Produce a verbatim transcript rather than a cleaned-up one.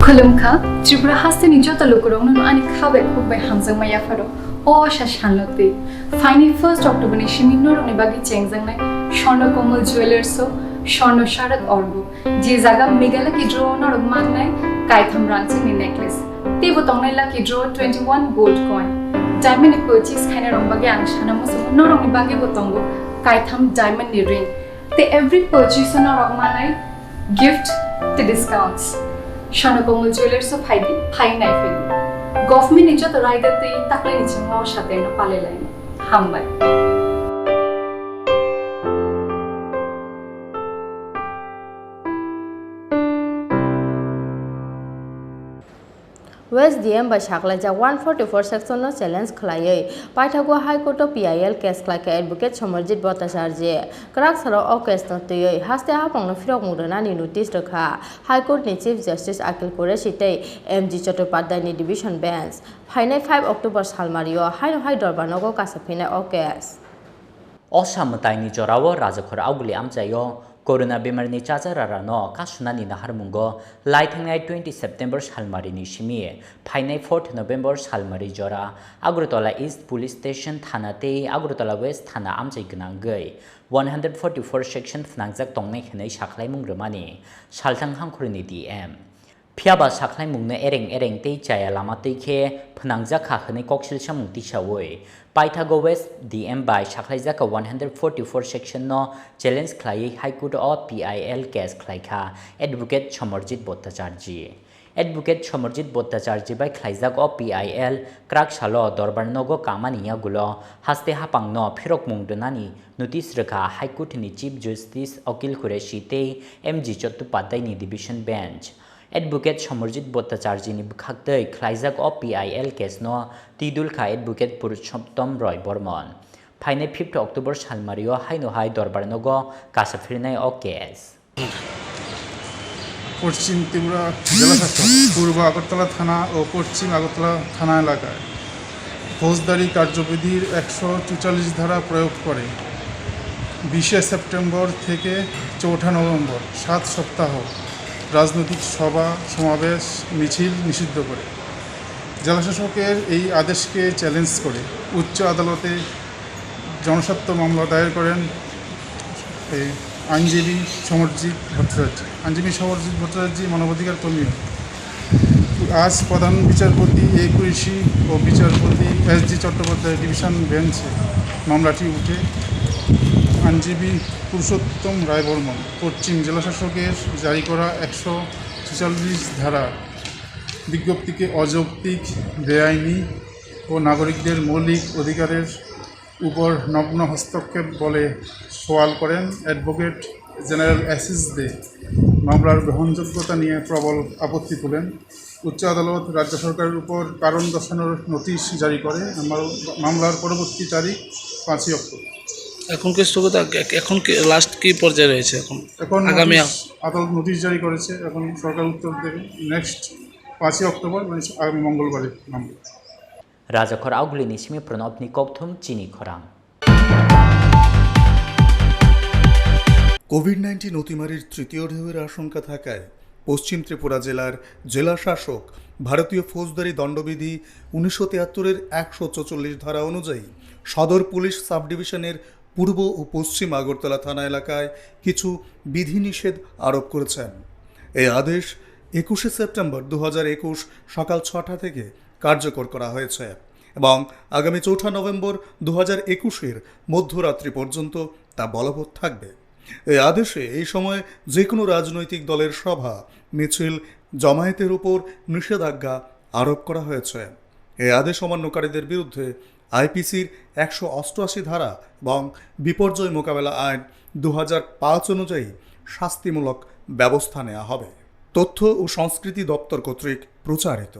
Khulumkha, Tripura hasteni joto lukurokno ani kha bai khuk bai hamjakma yapharo. O asa salno twi. Phainai first October ni simi norokni bagwi chengjaknai Swarna Komal Jewellers o Swarna Sharak Orgo. Je jaga Meghalaya Lucky Draw norok mannai kaitham rangchakni necklace. Teibo tongnai Lucky Draw twenty one gold coin. Diamond ni purchase khainai rok bagwi ang sana muchungo norokni bagwi bo tongo kaitham diamond ni ring. Tei every purchase o norok manai gift tei discounts. Swarna Komal Jewellers o phaidi, phai nai phaidi. Government ni joto raida tei taklai ni chingma o sateno palai laini. Hambai. West D M bai saklaijak one forty four section no challenge khlaiwi paithago High Court o P I L case khlaikha Advocate Samarjit Bhattacharjee. Kwrak salo o case no twiwi haste hapang no phirokmung rwnani notice rwkha High Court ni Chief Justice Akhil Qureshi tei M G Chattopadhyay ni Division Bench. Phainai five October salmario haino hai dorbar nogo kasa phinai o case. O sa mwtaini jorao Rajakhor Auguli amchaio Corona bemarni chacha rarano kasunani naharmungo lai thangnai twenty September salmarini simi phainai fourth November salmari jora Agartala East Police Station thana tei Agartala West thana amchai gwnangwi one hundred forty four section phnangjak tongnai hwnwi sakhlaimung rwmani salthang hangkhorni D M. Phiyaba sakhlaimungno ereng ereng tei chaya lama twi khe phnangjak kha hwnwi koksil samung tisaui paithago West D M bai sakhlaijak kha one hundred forty four section no challenge khlaiwi High Court o P I L case khlaikha Advocate Samarjit Bhattacharjee. Advocate Samarjit Bhattacharjee bai khlaijak o P I L kwrak salo dorbar nogo kamani yagulo haste hapangno phirokmung rwnani notice rwkha High Court ni Chief Justice Akhil Qureshi tei M G Chattopadhyay ni Division Bench. Advocate Samarjit Bhattacharjee ni bwkhaktwi khlaijak o P I L case no tidul kha Advocate Purushottam Roy Barman. Phainai fifth October salmario haino hai dorbar nogo kasa phirinai o case. পশ্চিম ত্রিপুরা জেলা শাসক পূর্ব আগরতলা থানা ও পশ্চিম আগরতলা থানা এলাকায় ফৌজদারি কার্যবিধির একশো চুয়াল্লিশ ধারা প্রয়োগ করে বিশে সেপ্টেম্বর থেকে চৌঠা নভেম্বর সাত সপ্তাহ রাজনৈতিক সভা সমাবেশ মিছিল নিষিদ্ধ করে। জেলাশাসকের এই আদেশকে চ্যালেঞ্জ করে উচ্চ আদালতে জনস্বার্থ মামলা দায়ের করেন এই আইনজীবী সমরজিৎ ভট্টাচার্য। আইনজীবী সমরজিৎ ভট্টাচার্য মানবাধিকার কর্মী। আজ প্রধান বিচারপতি এ কুরেশি ও বিচারপতি এস জি চট্টোপাধ্যায় ডিভিশন বেঞ্চে মামলাটি উঠে আইনজীবী পুরুষোত্তম রায় বর্মন পশ্চিম জেলাশাসকের জারি করা একশো ছেচল্লিশ ধারা বিজ্ঞপ্তিকে অযৌক্তিক, বেআইনি ও নাগরিকদের মৌলিক অধিকারের উপর নগ্ন হস্তক্ষেপ বলে সওয়াল করেন অ্যাডভোকেট জেনারেল অ্যাসিস দে। মামলার গ্রহণযোগ্যতা নিয়ে প্রবল আপত্তি তুলেন। উচ্চ আদালত রাজ্য সরকারের উপর কারণ দর্শানোর নোটিশ জারি করে মামলা-, মামলার পরবর্তী তারিখ পাঁচই অক্টোবর। এখন কি স্থগিত, এ-, এখন কি লাস্ট কি পর্যায়ে রয়েছে এখন? এখন আগামী নোটিশ, আদালত নোটিশ জারি করেছে, এখন সরকার উত্তর দেবে। নেক্সট পাঁচই অক্টোবর, মানে আগামী মঙ্গলবারে মামলা। Rajakhor Auguli ni simi Pranabni kokthum chini khorang. Covid nineteen অতিমারির তৃতীয় ঢেউয়ের আশঙ্কা থাকায় পশ্চিম ত্রিপুরা জেলার জেলা শাসক ভারতীয় ফৌজদারি দণ্ডবিধি উনিশশো তিয়াত্তরের একশো চৌচল্লিশ ধারা অনুযায়ী সদর পুলিশ সাব ডিভিশনের পূর্ব ও পশ্চিম আগরতলা থানা এলাকায় কিছু বিধিনিষেধ আরোপ করেছেন। এই আদেশ একুশে সেপ্টেম্বর দু হাজার একুশ সকাল ছটা থেকে কার্যকর করা হয়েছে এবং আগামী চৌঠা নভেম্বর দু হাজার একুশের মধ্যরাত্রি পর্যন্ত তা বলবৎ থাকবে। এই আদেশে এই সময় যে কোনো রাজনৈতিক দলের সভা, মিছিল, জমায়েতের উপর নিষেধাজ্ঞা আরোপ করা হয়েছে। এই আদেশ অমান্যকারীদের বিরুদ্ধে আইপিসির একশো অষ্টআশি ধারা এবং বিপর্যয় মোকাবেলা আইন দু হাজার পাঁচ অনুযায়ী শাস্তিমূলক ব্যবস্থা নেওয়া হবে। তথ্য ও সংস্কৃতি দপ্তর কর্তৃক প্রচারিত।